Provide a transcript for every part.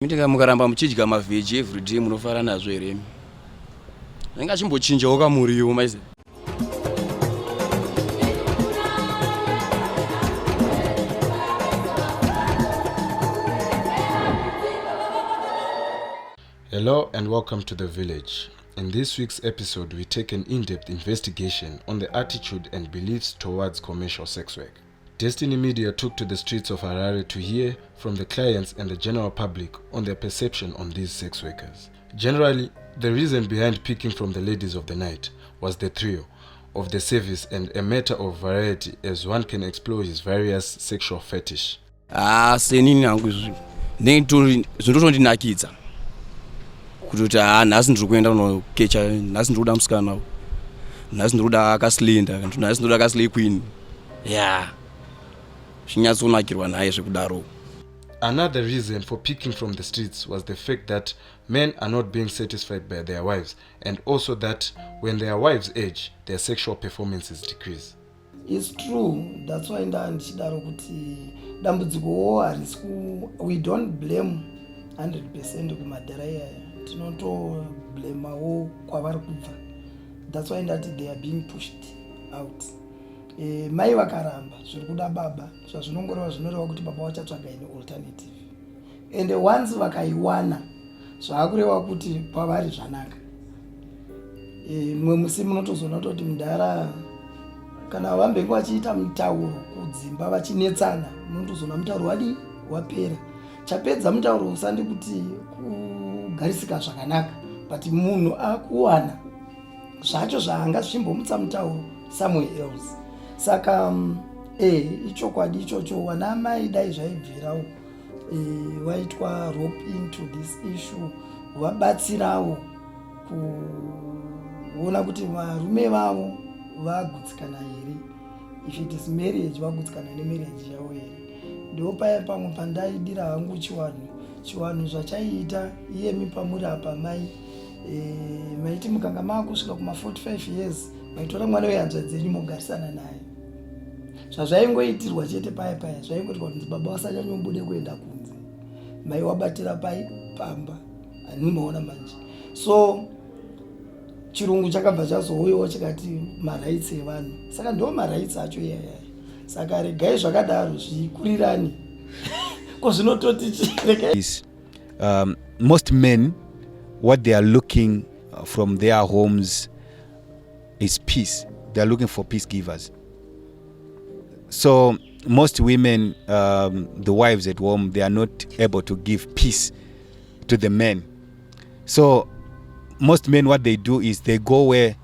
Mitinga mukaramba muchidya mavheji everyday munofara nazvo here imi? Anenge achimbochinjawo kamuriwo maize. Hello and welcome to the village. In this week's episode, we take an in depth investigation on the attitude and beliefs towards commercial sex work. Destiny Media took to the streets of Harare to hear from the clients and the general public on their perception on these sex workers. Generally, the reason behind picking from the ladies of the night was the thrill of the service and a matter of variety as one can explore his various sexual fetish. Ah, senini hangu izvi zvinotondinakidza kutoti haa nhasi ndiri kuenda kunokecha nhasi ndiri kuda musikana nhasi ndiri kuda akaslinda nhasi ndiri kuda akaslay queen ya zvinyatsonakirwa naye zvekudaro. Another reason for picking from the streets was the fact that men are not being satisfied by their wives and also that when their wives age, their sexual performances decrease. It's true, that's why ndaa ndichidaro kuti dambudzikowo harisi ku we don't blame 100 percent kumadhara iyaya, tinotoblemawo kwavari kubva. That's why ndati they are being pushed out. E, mai vakaramba zviri kuda baba, zvazvinongoreva zvinoreva kuti baba vachatsvaga ine alternative, and once vakaiwana zvaakureva kuti kwavari zvanaka. E, mumwe musi munotozoona kutoti mudhara kana vambenge vachiita mutauro kudzimba vachinetsana, munotozoona mutauro wadii wapera. Chapedza mutauro usandi kuti kugarisika zvakanaka, but munhu akuwana zvacho zvaanga zvichimbomutsa mutauro somewhere else. Saka e ichokwadi ichocho, wana amai dai zvaibvirawo e, vaitwa rope into this issue, vabatsirawo kuona kuti varume vavo vagutsikana here. If it is marriage, vagutsikana nemarriage yavo here? Ndo paya pamwe pandaidira hangu chiwanhu. Chiwanhu zvachaiita iyemi pamuri apa mai e, maiti mukanga maakusvika kuma 45 years maitora mwana wehanzvadzi dzenyu mogarisana naye. Zvazvaingoitirwa chete paya paya zvaingoitirwa kunzi baba vasanyanyobude kuenda kunze, mai wabatira pai pamba. Handimaona manje. So chirungu chakabva chazouyawo chikati marights evanhu, saka ndo marights acho iyayaya. Saka regai zvakadaro zvikurirani ko zvinototi chi Most men, what they are looking from their homes is peace. They are looking for peace givers. So most women, the wives at home, they are not able to give peace to the men. So most men, what they do is they go where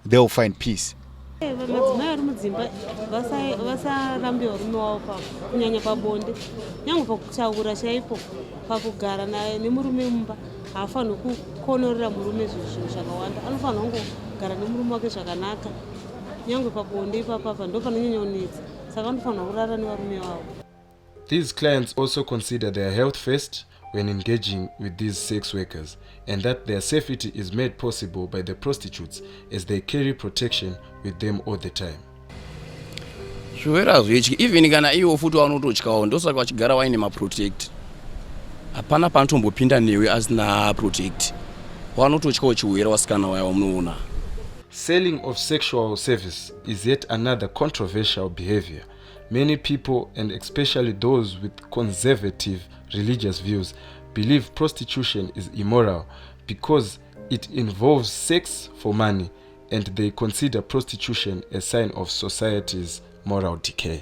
they will find peace. Madzimai ari mudzimba vasarambe varume wavo, kunyanya pabonde, nyange pakutaura chaipo, pakugara nemurume mumba haafaniri kukonorera murume zvinhu zvakawanda. Anofanira kungogara nemurume wake zvakanaka. Nyange pabonde ipapapa ndo panonyanya kunetsa, saka vanofanira kurara nevarume vavo. These clients also consider their health first when engaging with these sex workers and that their safety is made possible by the prostitutes as they carry protection with them all the time. Zvirwere hazvityi, even kana iwo futi vanototyawo, ndosaka vachigara vaine maprotect. Hapana panotombopinda newe asina protect, vanototyawo chirwere vasikana vaya vamunoona. Selling of sexual service is yet another controversial behavior. Many people, and especially those with conservative religious views, believe prostitution is immoral because it involves sex for money, and they consider prostitution a sign of society's moral decay.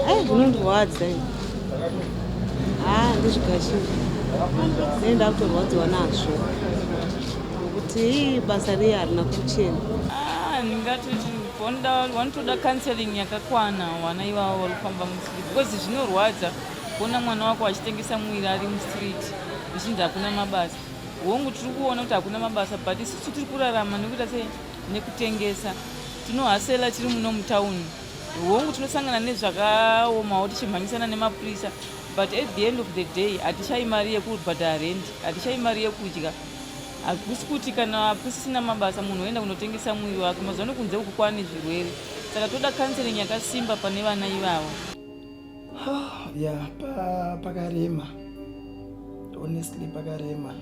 Ai, zvinondirwadza ini, ha, ndizvigashiri. Nei ndakutorwadziwa nazvo? Nokuti basa riye harina kuchena. Ah, ndingati vanotoda counseling yakakwana vana ivavo vari kufamba mustreet, because zvinorwadza kuona mwana wako achitengesa muviri ari mustreet zvichinzi hakuna mabasa. Hongu, tiri kuona kuti hakuna mabasa, but isusu tiri kurarama nekuita sei? Nekutengesa. Tinohasela tiri muno mutauni. Hongu, tinosangana nezvakaomawo tichimhanyisana nemapurisa, but at the end of the day hatishai mari yekubhadhara rent, hatishai mari yekudya. Hakusi kuti kana kusisina mabasa munhu oenda kunotengesa muviri wake. Mazuva ano kunze uku kwane zvirwere, saka toda counseling yakasimba pane vana ivavo. Ya, pakarema. Honestly, pakarema.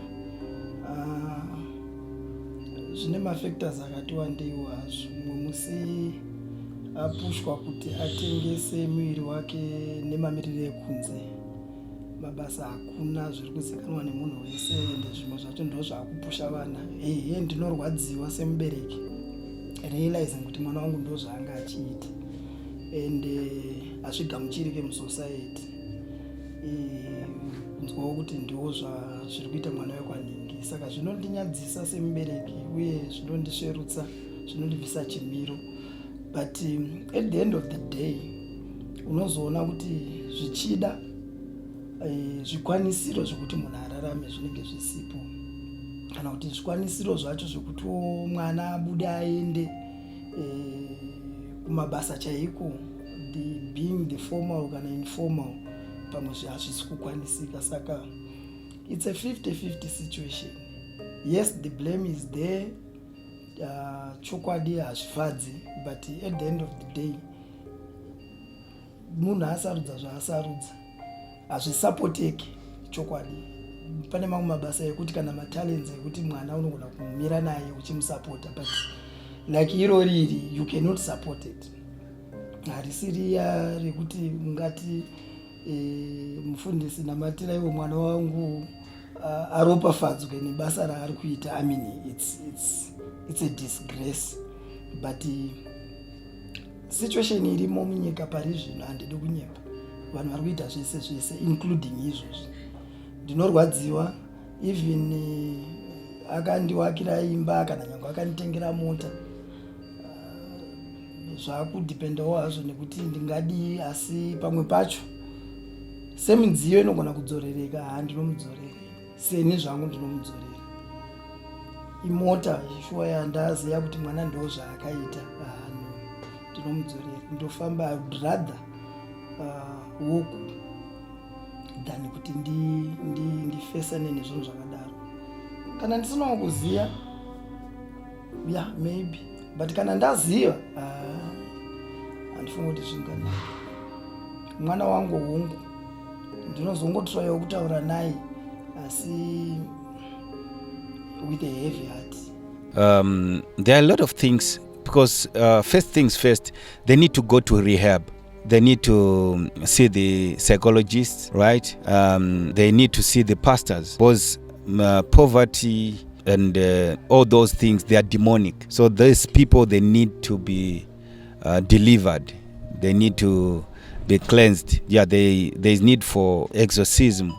Zvine mafactors akati wandeiwo hazvo. Mumwe musi apushwa kuti atengese muviri wake nemamiriro ekunze, mabasa hakuna, zviri kuzikanwa nemunhu wese, ende zvimwe zvacho ndo zvaakupusha vana. Ehe, ndinorwadziwa semubereki realizing kuti mwana wangu ndo zvaanga achiita, ende hazvigamuchirike musociety kunzwawo kuti ndiwo zviri kuita mwana wekwanhingi. Saka zvinondinyadzisa semubereki uye zvinondisverutsa, zvinondibvisa chimiro, but at the end of the day unozoona kuti zvichida zvikwanisiro zvekuti munhu ararame zvinenge zvisipo, kana kuti zvikwanisiro zvacho zvekuti mwana abude aende kumabasa chaiko, the being the formal kana informal, pamwe hazvisi kukwanisika. Saka it's a 50-50 situation. Yes, the blame is there. Chokwadi hazvifadzi, but at the end of the day munhu asarudza zvaasarudza. Hazvisapoteki chokwadi. Pane mamwe mabasa ekuti kana matalents ekuti mwana unogona kumira naye uchimusapota, but like irori iri, you cannot support it. Harisi riya rekuti ungati mufundisi, namatiraiwo mwana wangu aropafadzwe nebasa raari kuita. I mean, it's a disgrace, but situation irimo munyika pari zvino, handidi kunyepa, vanhu vari kuita zvese zvese, including izvozvi. Ndinorwadziwa. Even akandiwakira imba kana nyange akanditengera mota, zvakudhipendawo hazvo nekuti ndingadii, asi pamwe pacho semidziyo inogona kudzorereka. Ha, ndinomudzorera seni zvangu, ndinomudzorera. Imota shuwa yandaziva kuti mwana ndo zvaakaita, no, ndinomudzorera, ndofamba. I would rather walk than kuti ndifesane nezvinhu zvakadaro. Kana ndisinawo kuziva, yeah, maybe, but kana ndaziva, handifungi kuti zvinganaka. Mwana wangu, hongu, ndinozongotrayawo kutaura naye, asi with a heavy heart. There are a lot of things because first things first, they need to go to rehab. They need to see the psychologists, right? They need to see the pastors because poverty and all those things, they are demonic. So these people, they need to be delivered. They need to be cleansed. Yeah, there is need for exorcism.